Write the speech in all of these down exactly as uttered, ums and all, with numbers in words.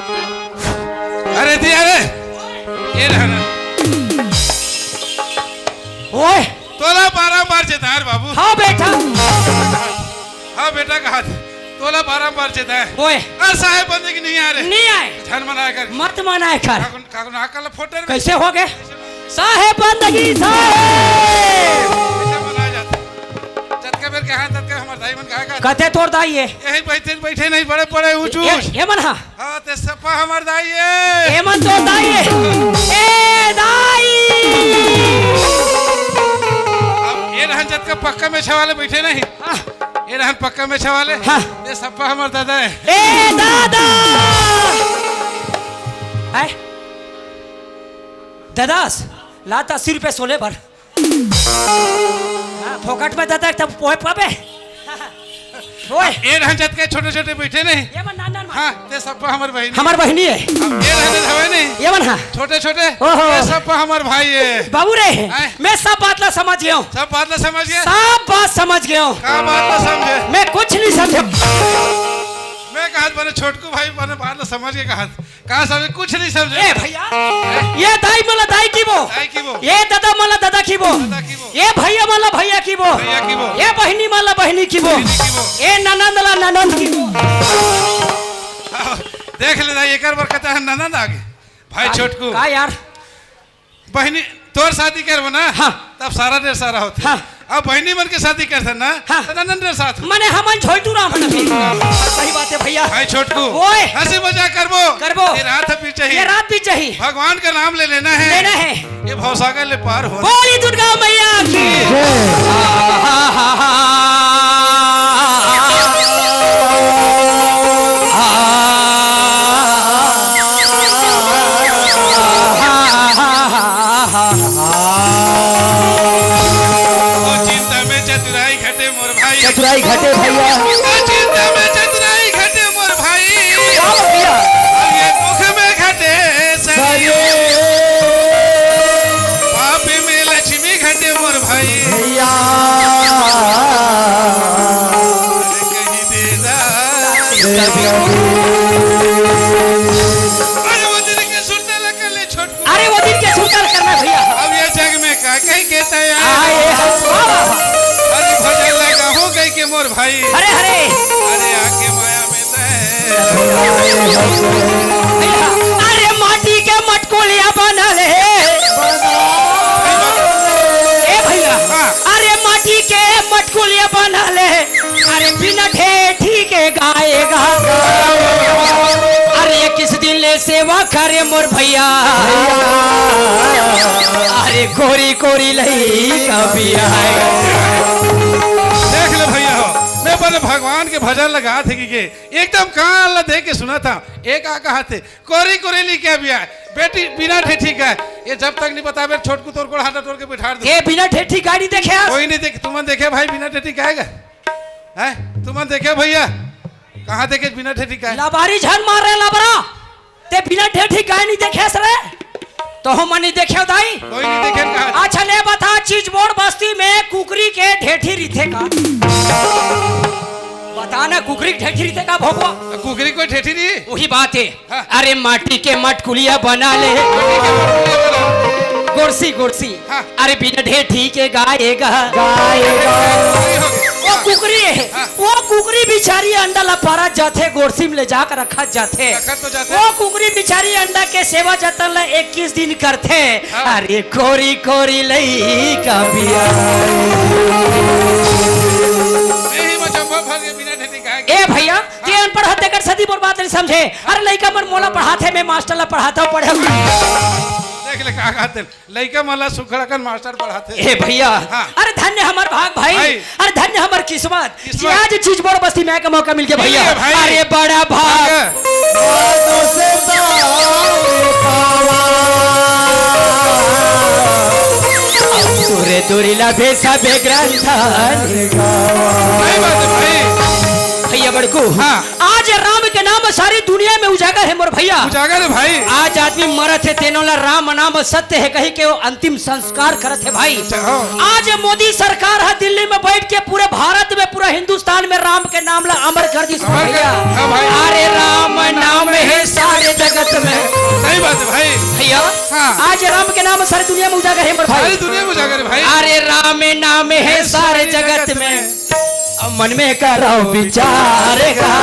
अरे दिया रे, ये रहना। ओए। तोला बारंबार चेताय बाबू। हाँ बेटा। हाँ बेटा कहा थे। तोला बारंबार चेताय। ओए। अरे साहेब बंदगी नहीं आय रे। नहीं आय। झन मनाय कर। मत मनाय कर। काकुन, काकुन आकल फोटर में। कैसे हो गए? साहेब बंदगी साहेब। कैसे मनाय जाथे? जतका बेर कहा, ततका हमर दाई मन कहा का। कते तोर दाई हे? यही बैठे, बैठे नहीं, बड़े, बड़े ऊंच, ये, ऊंच। ये मन हा? हाँ, ते सप्पा हमर दाई हे। ये मन तोर दाई हे? ए दाई! अब ये रहन जतका पक्का मेछा वाले बैठे नहीं। हाँ। ये रहन पक्का मेछा वाले। हाँ। ये सप्पा हमर दादा हे। ए दादा! आय? दादास, ला त अस्सी रुपया सोले भर। हाँ, फोकट में दे दे, तब पोहे पाबे। ओए। ए रहन जतके छोटे-छोटे बैठे नहीं। ये मन नान नान मन। हाँ, ते सप्पा हमर बहिनी। हमर बहिनी हे। अब ए रहन हवे नहीं। ये मन हा। छोटे-छोटे। ओहो। ते सप्पा हमर भाई हे। बाबू रे, आय। मैं सब बात ला समझ गया हूँ। सब बात ला समझ गया? सब बात समझ गया हूँ। का बात ला समझे? मैं कुछ नहीं समझा। मैं कहा बने छोटकू भाई बने बात ला समझ के कहा। का समझे? कुछ नहीं समझे। ए भैया, ये दाई मला दाई किबो। दाई किबो। ये दादा मला दादा किबो। दादा किबो। ये भैया मला भैया किबो। भैया किबो। ये बहिनी मला बहिनी किबो। बहिनी किबो। ये ननंद ला ननंद किबो। देख ले दाई, एकर बर कहता है ननंद आगे। भाई का, छोटकू। का यार? बहिनी, तोर शादी करबो ना, हाँ। तब सारा ढेर सारा होथे। हाँ। अब बहिनी मन के शादी करथन ना, हाँ। त ननंद ढेर साथ। मने हमन झोलटू राम हन अभी। सही बात हे भैया। भाई छोटकू, ओए। हंसी मजाक करबो। करबो। ये रात बीत जाही। ये रात बीत जाही। भगवान का नाम ले लेना हे। लेना हे। ये भवसागर ले पार हो। बोली दुर्गा मैया की। जय। ओ चिंता में चतुराई घटे मोर भाई। चतुराई घटे भैया। ओ चिंता में चतुराई घटे मोर भाई। क्या भैया? और ये दुख में घटे सरयू। सरयू। पाप में लक्ष्मी घटे मोर भाई। भैया। कहीं दे दा। अरे वो दिन के सुरता लगा ले छोटकू। अरे वो दिन के सुरता करना भैया। अब ये जग में का कहीं कहता यार। आए हंस बाबा। अरे भजन लगा हो गई के मोर भाई। हरे हरे। अरे आके माया में तय। भैया, अरे माटी के मटकुलिया बना ले। ए भैया, हाँ। अरे माटी के मटकुलिया बना ले। अरे बिना ठेठी के गाएगा। अरे किस दिन ले सेवा करे मोर भैया। अरे कोरी कोरी लइका बियाएगा। देख ले भैया हो, मैं बने भगवान के भजन लगा थे कि के एकदम कान ला दे के सुना था। एक आ कहा थे, कोरी कोरी लइका बियाए, बेटी बिना ठेठी गाए। ये जब तक नहीं बताबे छोटकू तोर गोड़ हाथ टोर के बैठार दे। ये बिना ठेठी गाए नहीं देखे आज? कोई नहीं देखे, तुमन देखे भाई बिना ठेठी गाएगा? हैं? तुमन देखे भैया? कहाँ देखे बिना ठेठी गाए? लबारी झन मार रहे लबरा। ते बिना ठेठी गाय नहीं देखे रे? तो हम नहीं देखे दाई। कोई नहीं देखे कहा। अच्छा ले बता, चिचबोड़ बस्ती में कुकरी के ठेठी रिथे का? बता ना, कुकरी के ठेठी रिथे का भोपवा? कुकरी कोई ठेठी नहीं। वही बात है। हाँ। अरे माटी के मटकुलिया बना ले। माटी के मटकुलिया बना। गोरसी, गोरसी। हाँ। अरे बिना ठेठी के गाएगा। गाएगा। कुकरी हो गई। वो हाँ। कुकरी है। हाँ। वो कुकरी बिचारी अंडा ला पारत जाथे, गोरसी में ले जाकर रखत जाथे। रखत तो जाथे। वो कुकरी बिचारी अंडा के सेवा जतन ला इक्कीस दिन करथे। हाँ। अरे कोरी कोरी लइका बियाए। यही में चंपा फंस गए बिना ठेठी गाय के। ए भैया, ते अनपढ़ हस तेकर सेती मोर बात नहीं समझे। अरे लइका मन मोला पढ़ाथे, मैं मास्टर ला पढ़ाथंव, पढ़े। देख ले का कहत हे, लइका मन ला सुखड़ा कन मास्टर पढ़ाथे। ए भैया, हाँ। अरे धन्य हमर भाग भाई, भाई। अरे धन्य हमर किस्मत, किस्मत। कि आज चिचबोड़ बस्ती में आए के मौका मिल गया भैया। मिल गया भाई। अरे बड़ा भाग। भाग। भागों से तारे पावा। अब तुरे तुरी लभे सबे ग्रंथ। सही बात है भाई। भैया बड़कू, हाँ। आज राम के नाम सारी दुनिया में उजागर हे मोर भैया। उजागर हे भाई। आज आदमी मरत हे, तेनो ला राम नाम सत्य हे कही के वो अंतिम संस्कार करत हे भाई। अच्छा, हाँ। आज मोदी सरकार ह दिल्ली में बैठ के पूरे भारत में, पूरे हिंदुस्तान में राम के नाम ला अमर कर दिस अमर कर, भैया। हाँ भाई। अरे राम नाम हे सारे जगत में। सही बात हे भाई। भैया, हाँ। आज राम के नाम सारी दुनिया में उजागर हे मोर भाई। सारी दुनिया में उजागर हे भाई। अरे राम नाम हे सारे जगत में। अब मन में करो विचार गा,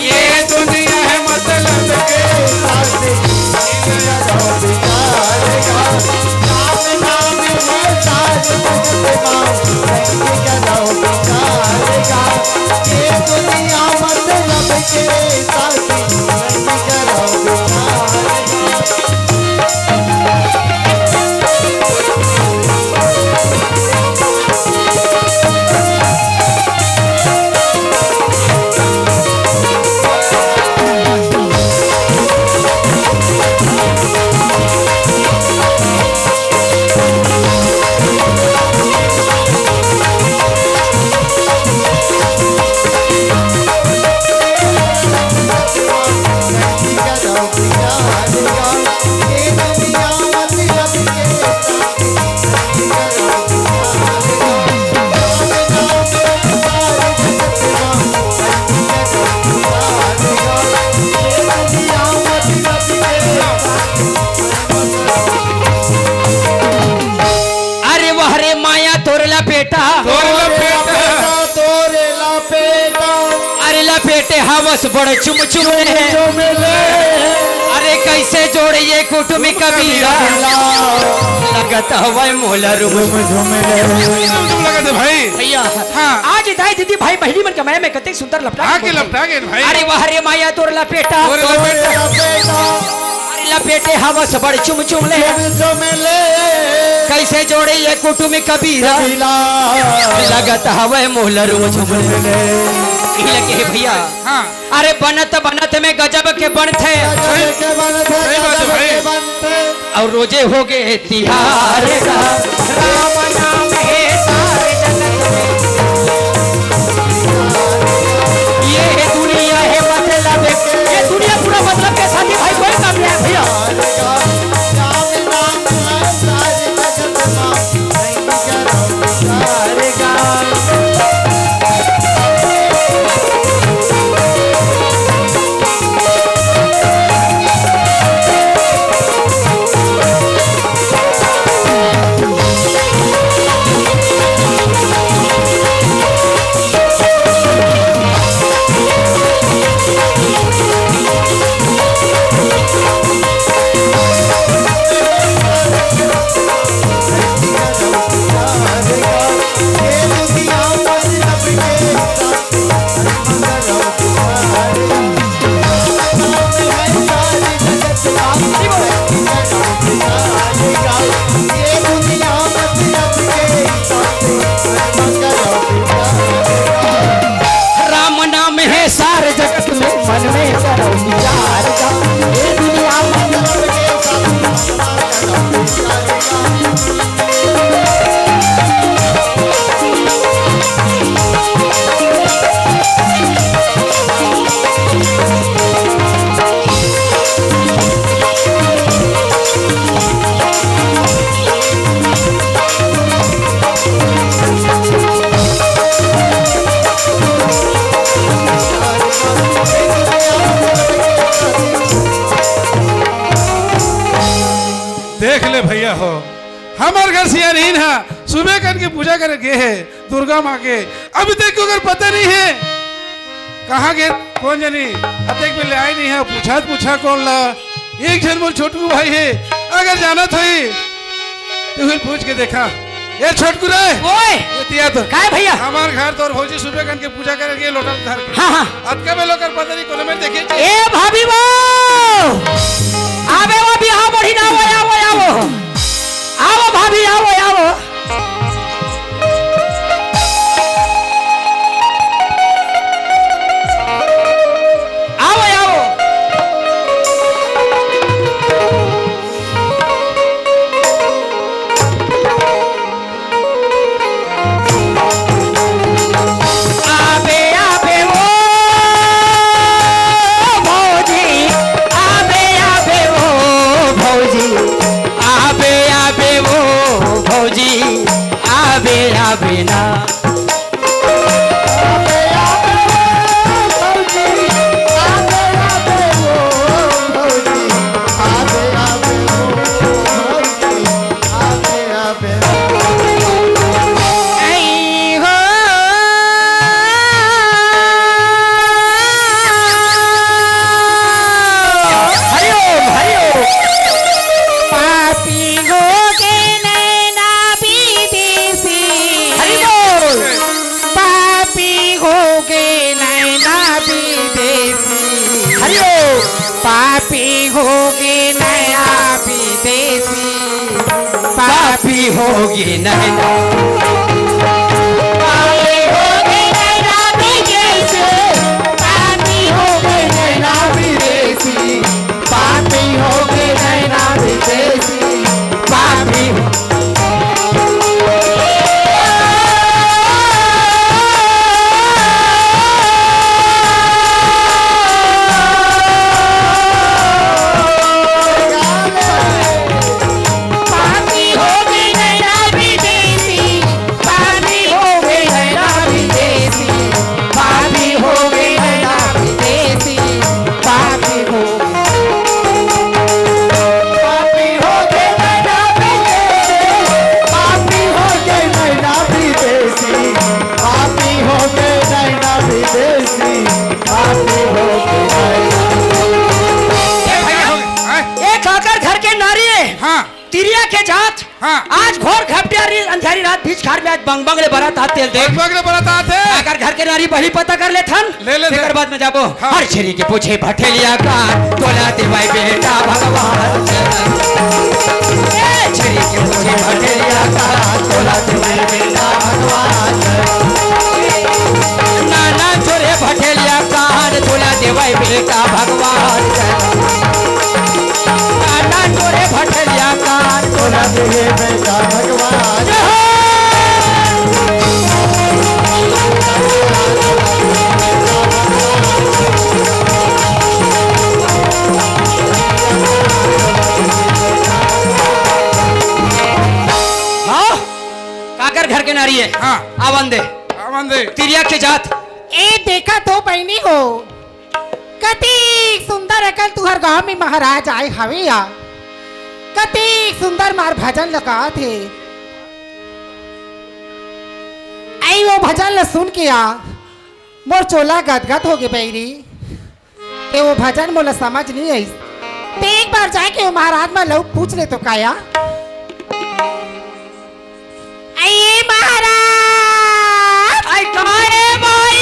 ये दुनिया हे मतलब के साथी। करो विचार गा, नाम नाम हे सारे जगत में, मन में करो विचार गा, ये दुनिया मतलब के साथी। अरे वाह रे माया तोर लपेटा। तोर लपेटा। तोर लपेटा। अरे लपेटे हवस बड़ चुम चुम ले। चुम ले। अरे कैसे जोड़े ये कुटुम कबीरा। कबीरा। लगत हवय मोला रुम झुम ले। झुम झुम लगत हे भाई। भैया। हाँ। आज दाई दीदी भाई बहिनी मन के माया में कतेक सुंदर लपटा हाँ, के के बोलथे। लपटा के भाई। अरे वाह रे माया तोर लपेटा। तोर लपेटा। अरे लपेटे हवस बड़ चुम चुम ले। चुम चुम ले। कैसे जोड़े ये कुटुम कबीरा। कबीरा। लगत हवय मोला रुम झुम ले। झुम ले। इही लगे हे भैया। हाँ। अरे बनत बनत में गजब के बनथे। गजब के बनथे, सही बात हे गजब भाई। के बनथे। अउ रोजे होगे तिहार गा, राम नाम हे सारे जगत में। ये दुनिया हे मतलब के, ये दुनिया पूरा मतलब के साथी भाई कोई काम नहीं हे भैया। राम नाम हे सारे जगत में। राम नाम हे सारे जगत में, मन में करो विचार गा। ये दुनिया में देख ले भैया हो, हमर घर सियारिन हा सुबह कन के पूजा करे गे हे दुर्गा माँ के, अभी तक ओकर पता नहीं हे कहाँ गे, कोन जनी, अतेक बेर ले आय नहीं हे, पूछत पूछत कोन ला, एक झन मोर छोटकू भाई हे, अगर जानत होही, त फिर पूछ के देखा। ए छोटकू रे, ओए! एती आ तो। काय भैया? हमर घर तोर भौजी सुबह कन के पूजा करे गे लोटा धर के। हाँ, हाँ। अतका बेर ओकर पता नहीं कोनो मेर देखे हे। ए भाभी वो! आवे वो बिहाव बढ़िन, आवो, आवो, आवो। आवो भाभी, आवो, आवो। आवो, आवो। आबे, आबे, ओ, ओ, होगे नैना विदेशी, पापी होगे नैना। पापी होगे नैना विदेशी, पापी होगे नैना विदेशी, पापी होगे नैना विदेशी, पापी हो- पापी होगे नैना विदेशी, पापी होगे नैना विदेशी, पापी होगे नैना विदेशी, पापी हो- पापी होगे नैना विदेशी, पापी होगे नैना विदेशी, पापी होगे नैना विदेशी, पापी होगे नैना। ए भैया, हैं? ए काकर घर के नारी हे। हाँ। तिरिया के जात। हाँ। आज घोर घपटियारी अंधियारी रात बीच खार में आज बंग बंग ले बरत आत हे तेला देख। बंग बंग ले बरत आत हे। अगर घर के नारी बहिली पता कर लेथन, ले ले तेकर दे। बाद में जाबो। हाँ। हर छेरी के पूछे भठेलिया का, तोला देवाई बेटा भगवान। ए छेरी के पूछे भठेलिया का, तोला देवाई बेटा भगवान। नाना तोरे भठेलिया का, तोला देवाई बेटा भगवान। नाना तोरे भठेलिया का, तोला देवाई बेटा भगवान। जय हो। हाँ? काकर घर के नारी हे? हाँ। आवन दे। आवन दे। तिरिया के जात। ए, देखा तो बहिनी हो, कतिक सुंदर अकन तुहर गांव में महाराज आय हवे या, कतिक सुंदर मार भजन ल गात हे। अई ओ भजन ल सुन के या, मोर चोला गदगद होगे बइरी। ए ओ भजन मोला समझ नइ आइस। ते एक बार जाके ओ महाराज मन ल पूछ ले तो का या। अई महाराज। अई का रे बाई?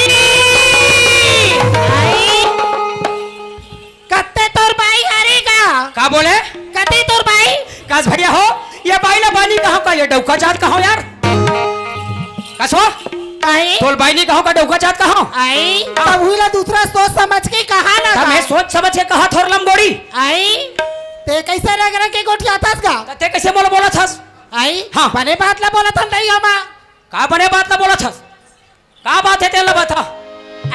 अई, कते तोर बाई हरे का? का बोले? कते तोर बाई? कस भैया हो, ये बाई ला बानी कहां का, ये डौका जात कहां यार? कस हो? काहे? तोर बाई नी कहां का, डौका जात कहां? अई, तब हुई ला दूसरा सोच समझ के कहा ना तब का? मैं सोच समझ के कहा थोर लंबोड़ी। अई, ते कैसे रग रग के गोठियाथस का? ते कैसे मोला बोलथस? अई, हाँ। बने बात ला बोलथन नहीं हमा। का बने बात ला बोलथस? का बात हे तेला बता।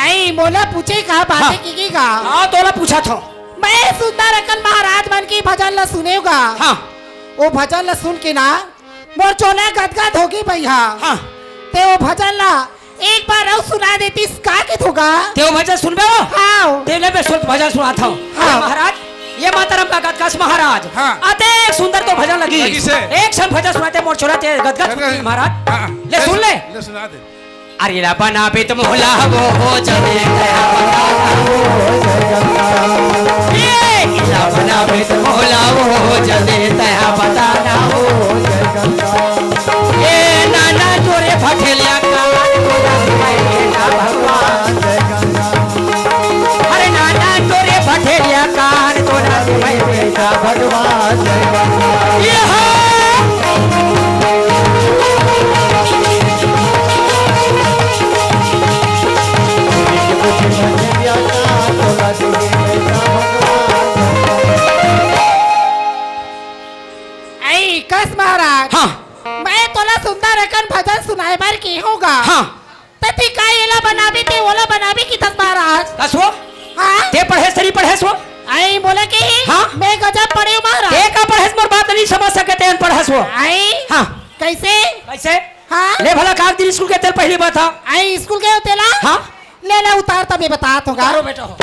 अई, मोला पूछे का बात हाँ। हे की, की का? हाँ, तोला पूछा था। मैं सुंदर अकन महाराज मन के भजन ला सुनेव गा। हाँ। ओ भजन ला सुन के ना, मोर चोला गदगद होगे भैया। हाँ। ते ओ भजन ला एक बार अउ सुना देतिस का के थोगा। ते ओ भजन सुनबे हो? हाँ। ते ले मैं सुन भजन सुनात हूँ। हाँ। अरे महाराज, ये माताराम का गदगद महाराज। हाँ। अतेक सुंदर तो भजन लगी। लगी से। एक क्षण भजन सुनाते मोर चोला ते गदगद गदगद। होगी महाराज। हाँ। ले ले सुन ले। ले सुना दे। अरे ला बनाबे त मोला वो हो जले तया बताना हो जय गंगा। ए, ला बनाबे त मोला वो हो जले तया बताना हो जय गंगा। ए, नाना तोरे भठेलिया का, तोला देवाई बेटा भगवान जय गंगा। अरे नाना तोरे भठेलिया का, तोला देवाई बेटा भगवान जय गंगा। ये हो। ऐ कस महाराज, हाँ। मैं तोला सुंदर अकन भजन सुनाए बर के हूँ गा। हाँ। त ती का एला बनाबे ते ओला बनाबे किथस महाराज? कस वो? हाँ? ते पढ़ेस तरी पढ़ेस वो? आई मोला के ही? हाँ? मैं गजब पढ़े हूँ महाराज। ते का पढ़ेस मोर बात नहीं समझ सके ते अनपढ़ हस वो। आई? हाँ। कैसे? कैसे? हाँ? ले भला कागदी स्कूल के तेल पहली बात हा। आई स्कूल के तेला? हाँ? ले ले उतार तब मैं बतात हूँ गा। उतारो बेटा हो।